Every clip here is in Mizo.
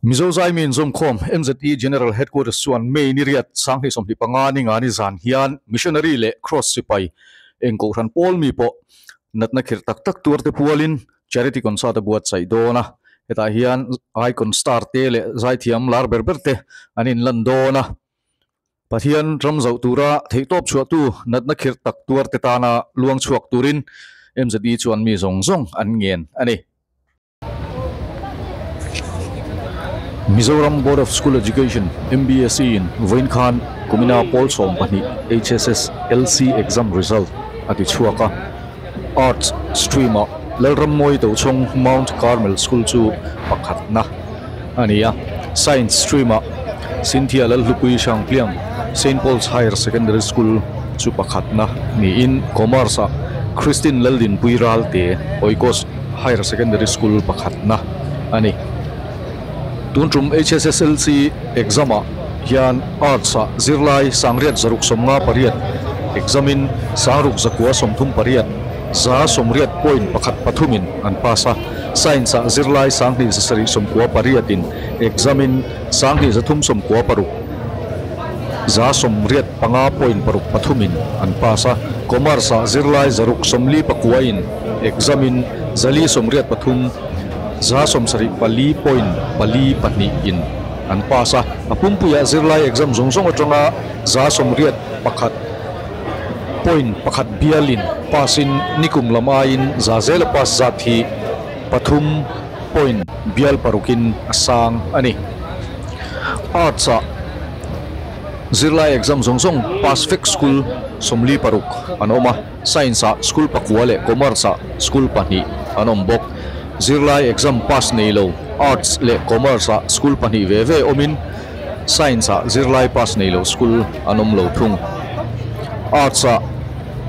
Mizo Zaimi Inzawmkhawm, MZE General Headquarters chuan May ni riat 2025 ni nga ni zan hian Missionary leh Kross sipai eng kohhran pawl mi pawh natna khirh tak tak tuarte pualin Charity Concert a buatsaih dawn a. Hetah hian Icon Star te leh zaithiam lar ber ber te an inlan dawn a. Pathian ram zoh tura theihtawp chhuahtu natna khirh tak tuarte tana luang chhuak turin MZE chuan mi zawng zawng an ngen a ni. Mizoram Board of School Education, MBSE, in vawiin khan kumina pawl 12 HSS LC exam result a ti chhuak a. Arts stream ah Lalrammawi Tochhawng Mount Carmel School chu pakhatna a ni a. Science stream ah Cynthia Lalhlupui Hrangpliang Saint Paul's Higher Secondary School chu pakhatna niin Commerce ah Christine Laldinpui Ralte Oikos Higher Secondary School pakhatna a ni. Tun tum HSSLC exam ah hian Arts ah zirlai 658 exam in 6138 80.13 in an pass a, Science ah zirlai 2798 in exam in 2396 85.63 in an pass a, Commerce ah zirlai 649 in exam in 483 74.42 in an pass a, a pumpuiah zirlai exam zawng zawng atanga 81.1 bialin pass in nikum lam aiin za zela pass zat hi pathum point bial parukin a sang a ni. Arts ah zirlai exam zawng zawng pass vek school 46 an awm a, Science ah school pakua leh Commerce ah school pahnih an awm bawk. Zirlai exam pass nei lo Arts leh Commerce ah school pahnih ve ve awmin Science ah zirlai pass nei lo school an awm lo thung. Arts ah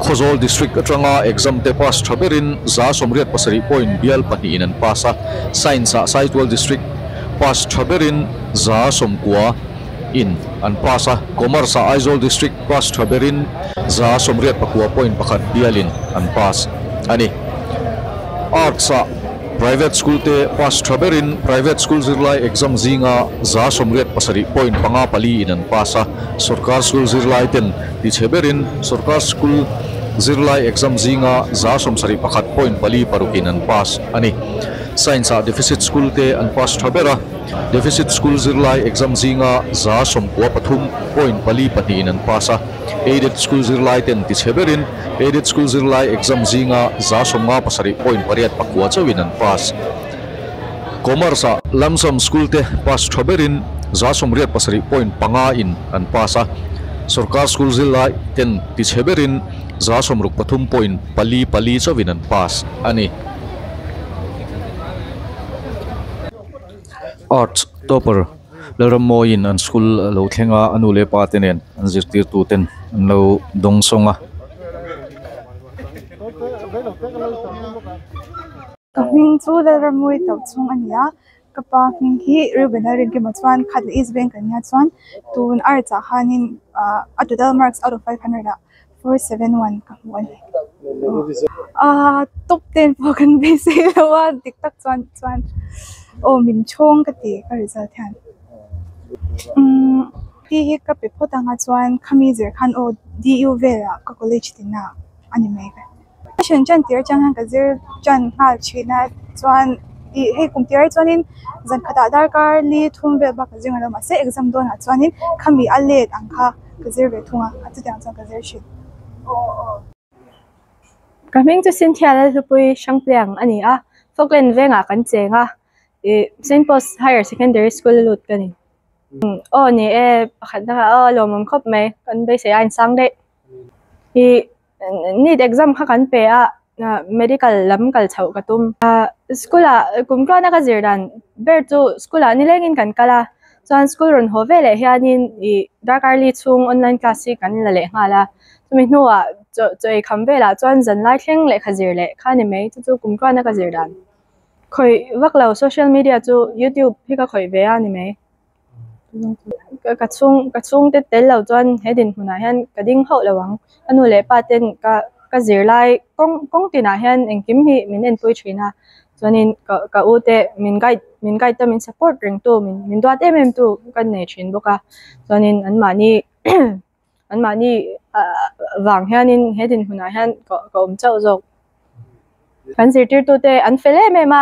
Khawzawl District atanga exam te pass tha berin 87 point bial pahnihin an pass a, Science ah Saitual District pass tha berin 90 in an pass a, Commerce ah Aizawl District pass tha berin 89.1 bialin an pass a ni. Arts ah Private School te pass tha berin Private School zirlai exam zinga 87.54 in an pass a, Sorkar School zirlai ten ti chhe berin Sorkar School zirlai exam zinga 71.46 in an pass a ni. Science ah Deficit School te an pass tha ber a. Deficit School zirlai exam zinga 93.42 in an pass a, Aided School zirlai ten ti chhe berin Aided School zirlai exam zinga 57.89 chauhin an pass. Commerce ah Lamsam School te pass tha berin 87.5 in an pass a, Sorkar School zirlai ten ti chhe berin 63.44 chauhin an pass a ni. Arts topper Lalrammawiin an school a lo thleng a, a nu leh pa te nen an zirtirtu ten an lo dawng sawng a. Ka hming chu Lalrammawi tauh chhung a ni a, ka pa hming hi Reuben Lalrinkima chuan khat leh East Bank an nia chuan tun arts ah khanin ah a total marks out of 500 ah 471 ka hmu a ni. Aaa top ten pawh kan beisei lo a dik tak chuan chuan aw min chhawng ka ti ka result hian. Umm hi hi ka pe phawt anga chuan khami zir khan aw DU velah ka college tina a ni mai ka. Ka hran tir atang hian ka zir tan nghal thin a chuan ih hei kum tir ah chuanin zan khatah darkar li thum vel bak ka zir ngai lo mahse exam dawnah chuanin khami a let ang kha ka zir ve thung a a chutiang chuan ka zir thin. Ka hming chu Cynthia Lalhlupui Hrangpliang a ni a, Falkland vengah kan cheng a, ih Saint Paul's Higher Secondary School a lut ka ni. Aw ni e, pakhatna kha aw lawmawm khawp mai, kan beisei a insang daih. Ih NEET exam kha kan pe a, medical lam kal chhoh ka tum. School ah kum tluana ka zir dan ber chu school ah nilengin kan kal a, chuan school rawn haw veleh hianin ih darkar li chhung online class hi kan la leh nghal a, chumi hnuah chaw chaw ei kham velah chuan zanlai thleng lehkha zir leh kha ni mai, chu chu kum tluana ka zir dan. Khawih vak lo social media chu youtube hi ka khawih ve a ni mai. Ka chhung ka chhungte tel lo chuan he dinhmunah hian ka ding hauh lo ang. Ka nu leh pa ten ka ka zirlai kawng kawng tinah hian engkim hi min enpui thin a. Chuanin ka ka u te min guide min guide a min support reng tu min min duat em em tu kan nei thin bawk a. Chuanin anmahni anmahni ah vang hianin he dinhmunah hian ka ka awm chauh zawk. Kan zirtirtute an fel em em a,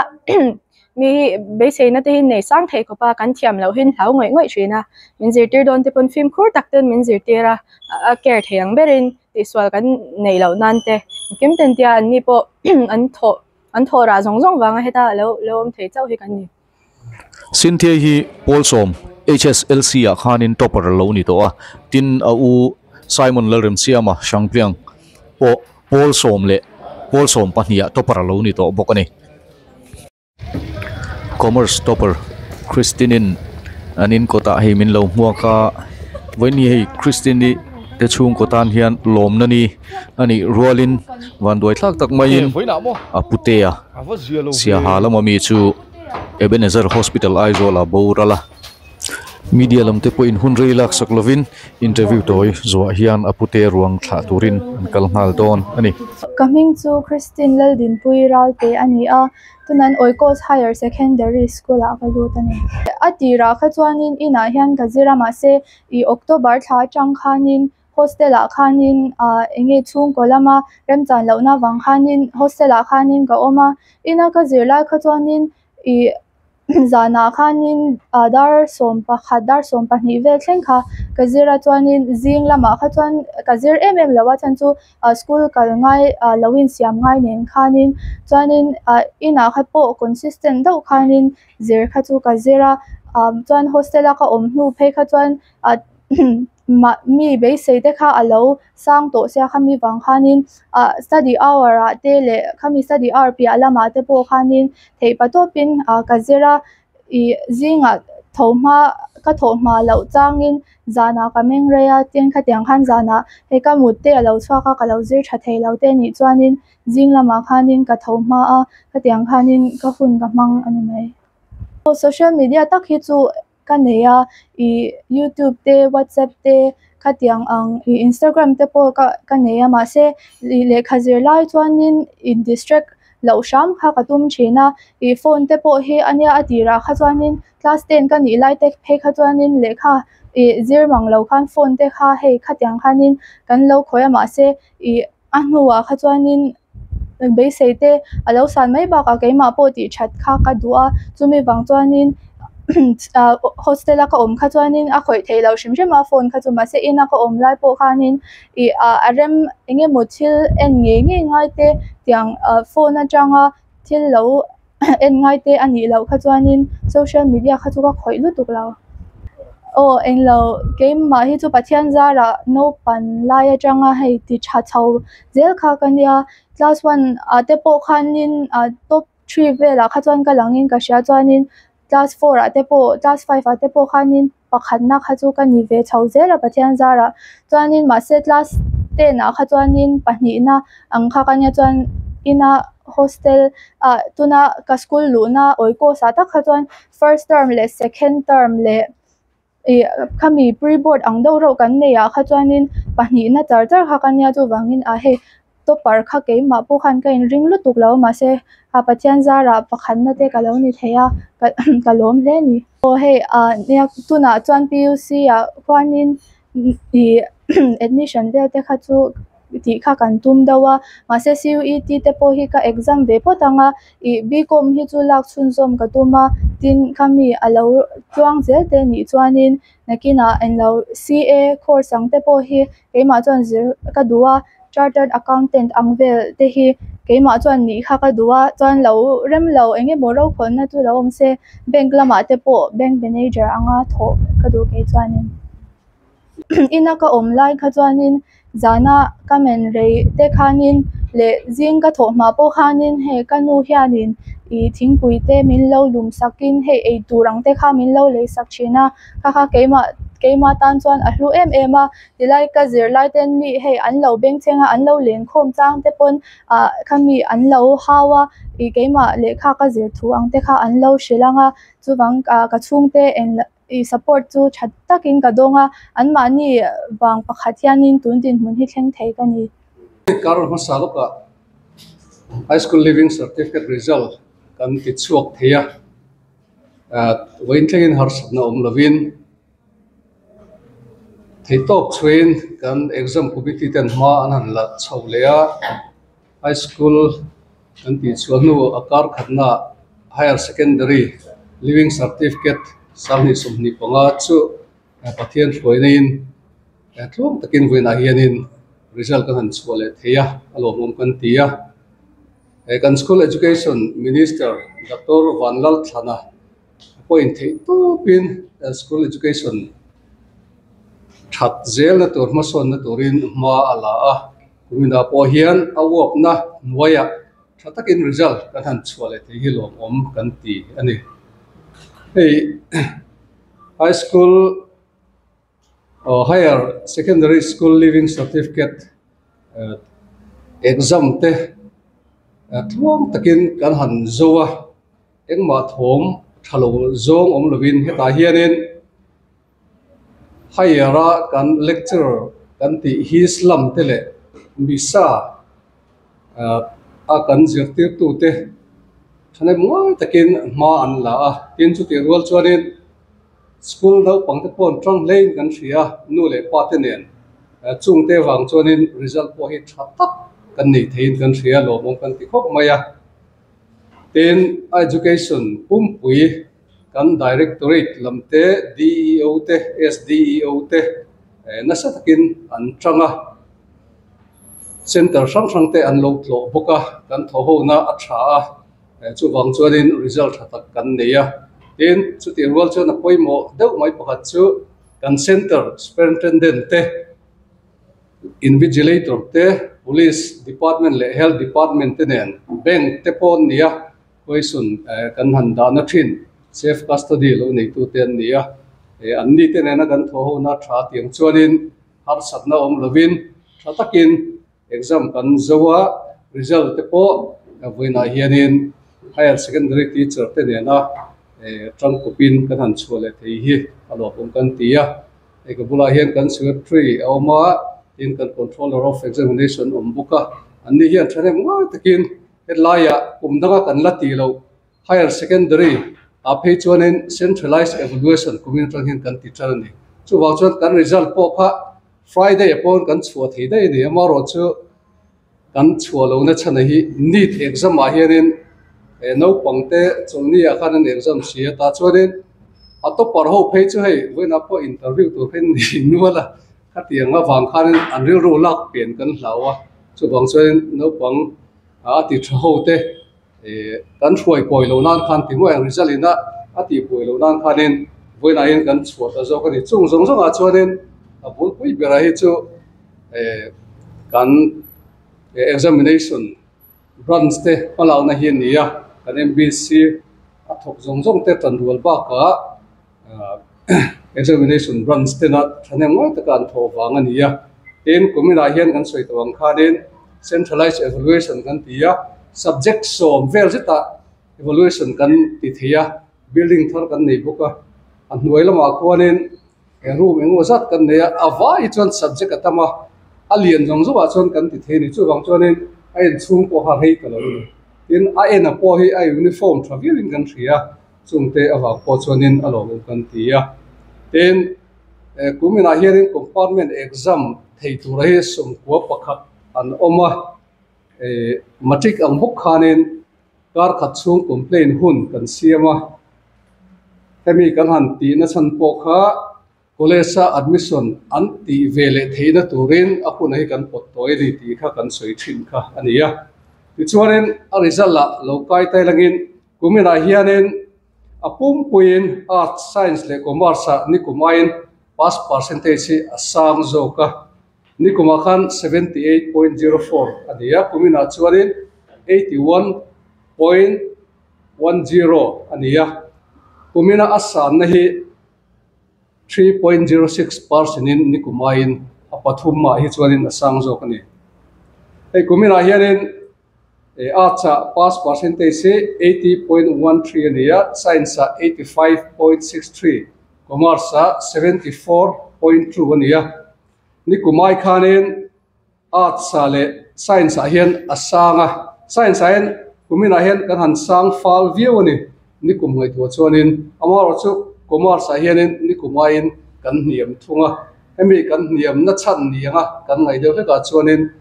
mi hi beiseina te hi nei sang thei khawp a, kan thiam loh hi hlau ngawih ngawih thin a, min zirtir dawn te pawn fimkhur tak ten min zirtir a, a care thei ang berin tihsual kan neih loh nan te engkim ten tia an ni pawh an thawh an thawh rah zawng zawng vanga heta lo lo awm thei chauh hi kan ni. Cynthia hi Pawlsawm HSLC ah khanin topper a lo ni tawh a, tin a u Simon Lalremsiama Hrangpliang pawh Pawlsawm leh Pawlsawm pahniha topper a lo ni tawh bawk a ni. Commerce topper Christine-in an in kawtah hei min lo hmuak a, vawiin hei Christine-i te chhungkaw tan hian lawmna ni a nih rualin vanduai thlak tak maiin a putea Siaha lama mi chu Ebenezer Hospital Aizawl ah boral a, media lam te pawhin hun rei lak sak lovin interview tawi zuah hian a pute ruang thlah turin an kal nghal dawn a ni. Ka hming chu Christine Laldinpui Ralte a ni a, tunan Oikos Higher Secondary School ah ka lut a ni. A tirah kha chuanin inah hian ka zir a, mahse i October thla atang khanin Hostel ah khanin ah enge chhungkaw lama remchan lohna vang khanin hostel ah khanin ka awm a, ina ka zir lai kha chuanin ih zanah khanin ah dar 11 dar 12 vel thleng kha ka zir a chuanin zing lamah kha chuan ka zir em em lo a chhan chu ah school kal ngai ah lo insiam ngai nen khanin chuanin ah inah kha pawh consistent deuh khanin zir kha chu ka zir a ah chuan hostel a ka awm hnu phei kha chuan ah mah mi beisei te kha a lo sang tawh sia khami vang khanin ah study hour ah te leh khami study hour piah lamah te pawh khanin theih pa tawpin ah ka zir a ih zingah tho hma ka thawh hma loh changin zanah ka meng rei a tin khatiang khan zanah hei ka mut te a lo chhuak a ka lo zir tha thei lo te anih chuanin zing lamah khanin ka tho hma a khatiang khanin ka hun ka hmang a ni mai. Social media tak hi chu ka nei a ih youtube te whatsapp te khatiang ang ih instagram te pawh ka ka nei a mahse ih lehkha zir lai chuanin in distract loh hram kha ka tum thin a ih phone te pawh hi a nia a tirah kha chuanin class ten ka nih lai te phei kha chuanin lehkha ih zir mang lo khan phone te kha hei khatiang khanin kan lo khawih a mahse ih a hnuah kha chuanin beisei te a lo san mai bakah keimah pawh tih that kha ka duh a chumi vang chuanin ah hostel a ka awm kha chuanin a khawih theih loh hrim hrim a phone kha chu mahse ina ka awm lai pawh khanin ih ah a rem eng emaw thil en ngei ngei ngai te tiang ah phone atanga thil lo en ngai te a nih loh kha chuanin social media kha chu ka khawih lutuk lo. Aw englo keimah hi chu Pathian zarah naupan lai atanga hei ti tha chho zel kha ka nia class one ah te pawh khanin ah top three velah kha chuan ka langin ka hria chuanin class four ah te pawh class five ah te pawh khanin pakhatna kha chu ka ni ve chho zel a Pathian zarah chuanin mahse class ten ah kha chuanin pahnihna ang kha ka nia chuan ina hostel ah tuna ka school luhna awikawsah tak kha chuan first term leh second term leh ih khami pre board ang deuh reuh kan neih ah kha chuanin pahnihna char char kha ka nia chuvangin ah hei topper kha keimah pawh khan ka inring lutuk lo mahse a Pathian zarah pakhatna te ka lo ni thei a ka ka lawm hle a ni. Aw hei ah nia tunah chuan P U C ah khuanin ih admission vel te kha chu tih kha kan tum deuh a mahse C U E T te pawh hi ka exam ve phawt ang a ih B com hi chu lak chhunzawm ka tum a tin khami a lo tluang zel te nih chuanin nakinah englo C A course ang te pawh hi keimah chuan zir ka duh a chartered accountant ang vel te hi keimah chuan nih kha ka duh a chuan lo rem lo eng emaw ro khawnna chu lo awm se bank lamah te pawh bank manager anga thawh ka duh kei chuanin ina ka awm lai kha chuanin zana ka men rei te khanin leh zing ka thawh hma pawh khanin hei ka nu hianin ih thingpui te min lo lum sakin hei eitur ang te kha min lo lei sak thin a kha kha keimah keimah tan chuan a hlu em em a tilai ka zirlai ten mi hei an lo beng thleng a an lo len khawm chang te pawn ah khami an lo hau a ih keimah lehkha ka zir thu ang te kha an lo hrilh ang a chuvang ah ka chhungte eng ih support chu tha takin ka dawng a anmahni vang pakhat hianin tun dinhmun hi thleng thei ka ni. Kar hmasa lawkah High School Leaving Certificate result. kan ti chhuak thei a, vawiin thlengin harsatna awm lovin theihtawp chhuahin kan exam committee ten hma an han la chho leh a, high school kan tih chhuah hnu a kar khatna higher secondary leaving certificate 2025 chu Pathian hruainain tluang takin vawiinah hianin result kan han chhuah leh thei a, a lawmawm kan ti a. Kan school education minister Doctor Vanlalthlana pawhin theih tawpin school education that zelna tur hmasawnna turin hma a la a, kuminah pawh hian a uapna hnuaiah tha takin result kan han chhuah leh thei hi lawmawm kan ti a ni. Hei high school aw higher secondary school leaving certificate exam te tluang takin kan han zo a engmah thawm tha lo zawng awm lovin hetah hianin higher a kan lecturer kan tih hi slum te leh misa a kan zirtirtu te thahnem ngai takin hma an la a tin chutih rual chuanin school naupang te pawh an tang hlein kan hria nu leh pa te nen chung te vang chuanin result pawh hi tha tak kan nei theiin kan hria lawmawm kan ti khawp mai a tin education pumpui kan directorate lam te D_E_O te S_D_E_O te nasa takin an tang a. Center hrang hrang te an lo tlawh bawk a, kan thaw ho na a tha a, chuvang chuanin result tha tak kan nei a. Tin, chutih rual chuan a pawimawh deuh mai pakhat chu kan center superintendent te, invigilator te, police department leh health department te nen bank te pawh an ni a, question kan han dahna thin safe custody lo neitute an ni a, anni te nena kan thaw ho na tha tiang chuanin harsatna awm lovin tha takin exam kan zo a, result te pawh vawiinah hianin higher secondary teacher te nena tangkawpin kan han chhuah leh thei hi a lawmawm kan ti a. Hei ka bulah hian kan secretary a awm a, tin kan controller of examination a awm bawk a, anni hian thahnem ngai takin hetlaiah kum danga kan la tih loh Higher Secondary ah phei chuanin Centralized Evaluation kumin atang hian kan ti tan a ni. Chuvang chuan kan result pawh kha Friday ah pawh kan chhuah thei daih a ni. Amaherawhchu kan chhuah lohna chhan hi NEET exam ah hianin naupang te chawlhni ah khan an exam si a, tah chuanin a topper ho phei chu hei vawiinah pawh interview tur kha in nei nual a, khatiang avang khanin an rilru lak pian kan hlau a. Chuvang chuanin naupang a ti tha ho te Kan hruai kawi loh nan khan ti mawi ang result in a a tih buai loh nan khanin vawiinah hian kan chhuah ta zawk a ni. Chung zawng zawngah chuanin a bulpui berah hi chu kan examination branch te hmalakna hi a ni a, kan M_B_C a thawk zawng zawng te tan rual bakah examination branch tena thahnem ngai taka an thawh vang a ni a. Tin, kuminah hian kan sawi tawh ang khanin centralized evaluation kan ti a, subject sawm vel zetah evaluation kan ti thei a, building thar kan nei bawk a, a hnuai lamah khuanin room engemaw zat kan nei a, a vai chuan subject a tam a, a lian zawng zawngah chuan kan ti thei a ni. Chuvang chuanin a inchhung pawh kha rei ta lo a ni. Tin, a en a pawh hi a uniform tha viauin kan hria a. Chungte avang pawh chuanin a lawmawm kan ti a. Tin, kuminah hianin compartment exam thei tura hi 91 an awm a. Matric ang bawk khanin kar khat chhung complaint hun kan siam a. Hemi kan han tihna chhan pawh kha College-a admission an tih ve leh theihna turin a hun hi kan pawt tawi a ni tih kha kan sawi thin kha a ni a. Tichuanin a result-ah lo kai tai langin kuminah hianin a pumpuiin Arts, Science leh Commerce-ah nikumaiin pass percentage hi a sang zawk a. Nikumah khan 78.04 a ni a, kuminah chuanin 81.10 a ni a. Kumina a sanna hi 3.06 percent in nikumaiin a pathum mah hi chuanin a sang zawk a ni. Hei kuminah hianin arts ah pass percentage hi 80.13 a ni a, science ah 85.63, commerce ah 74.2 a ni a. Nikumai khanin arts ah leh science ah hian a sang a, science ah hian. Kuminah hian kan han sang fal viau a ni. Nikum ngaihtuah chuanin amaherawhchu Commerce ah hianin nikum aiin kan hniam thung a. Hemi kan hniamna chhan ni anga kan ngaih deuh hlekah chuanin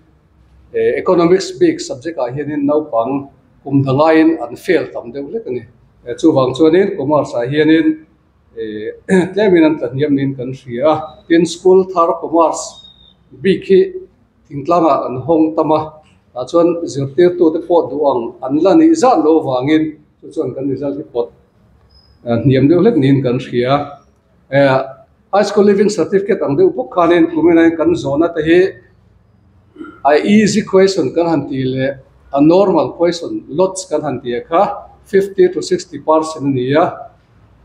Economics bik subject ah hianin naupang kum dang aiin an fail tam deuh hlek a ni. Chuvang chuanin Commerce ah hianin tlemin an tla hniam niin kan hria a. Tin, school thar Commerce bik hi thingtlangah an hawng tam a, tah chuan zirtirtute pawh duh ang an la nih zat lo vangin chu chuan kan result hi pawt hniam deuh hlek niin kan hria. High School Leaving Certificate ang deuh bawk khanin kumin kan zawhna te hi a easy question kan han tih leh a normal question lots kan han tih kha 50 to 60% a ni a.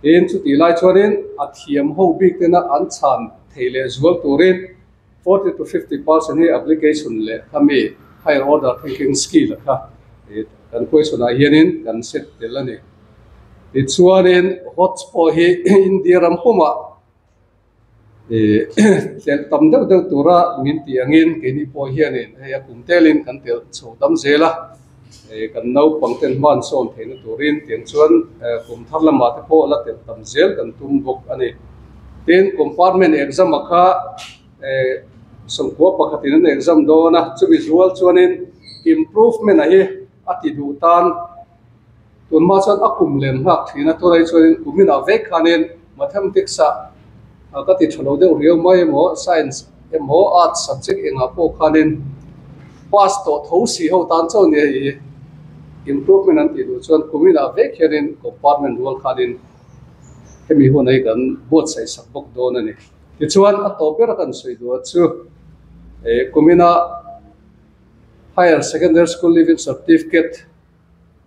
Tin, chutih lai chuanin a thiam ho bik tena an chhan thei leh zual turin 40 to 50% hi application leh khami higher order thinking skill a kha kan question ah hianin kan set tel a ni. Tichuanin HOTS pawh hi India ram pumah tlelh tam deuh deuh tura min tih angin keini pawh hianin hei a kum telin kan telh chho dam zel a, kan naupang ten hma an sawn theihna turin tiang chuan kum thar lamah te pawh la telh tam zel kan tum bawk a ni. Tin, compartment exam a kha sawmkua pakhatin an exam dawn a, chumi zual chuanin improvement a hi a ti duh tan. Tunhma chuan a kum lem nghak thin a, tunah hi chuanin kuminah vek khanin Mathematics ah ka ti tha lo deuh riau mai emaw, Science emaw, Arts subject engah pawh khanin pass tawh tho si ho tan chauh nia i improvement an tih duh chuan kuminah vek hianin compartment rual khanin hemi hun hi kan buatsaih sak bawk dawn a ni. Tichuan a tawp ber a kan sawi duh chu kumina Higher Secondary School Leaving Certificate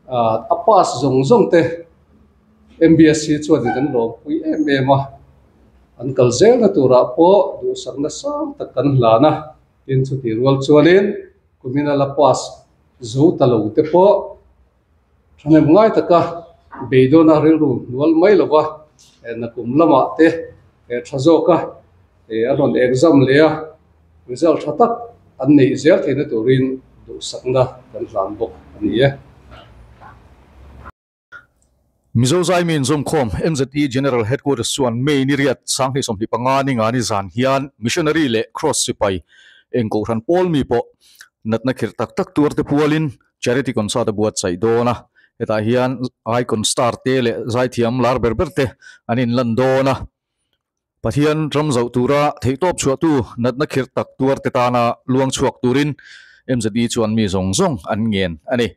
A pass zawng zawng te MBSC chuanin an lawmpui em em a, an kal zelna turah pawh duhsakna sang tak kan hlan a, tin chutih rual chuanin kumina la pass zo ta lo te pawh thahnem ngai taka beidawna rilru hnual mai lova nakum lamah te tha zawka a rawn exam leh a. Result tha tak an neih zel theihna turin duhsakna kan hlan bawk a ni e. Mizo Zaimi inzawmkhawm MZE General Headquarters chuan May ni riat sanghnih 25 ni ngani zan hian Missionary leh Cross sipai eng kohhran pawl mi pawh natna khirh tak tak tuar te pualin Charity Concert a buatsaih dawn a, hetah hian Icon Star te leh zaithiam lar ber ber te an inlan dawn a. Pathian ram zoh tura theihtawp chhuahtu natna khirh tak tuarte tana luang chhuak turin MZE chuan mi zawng zawng an ngen a ni.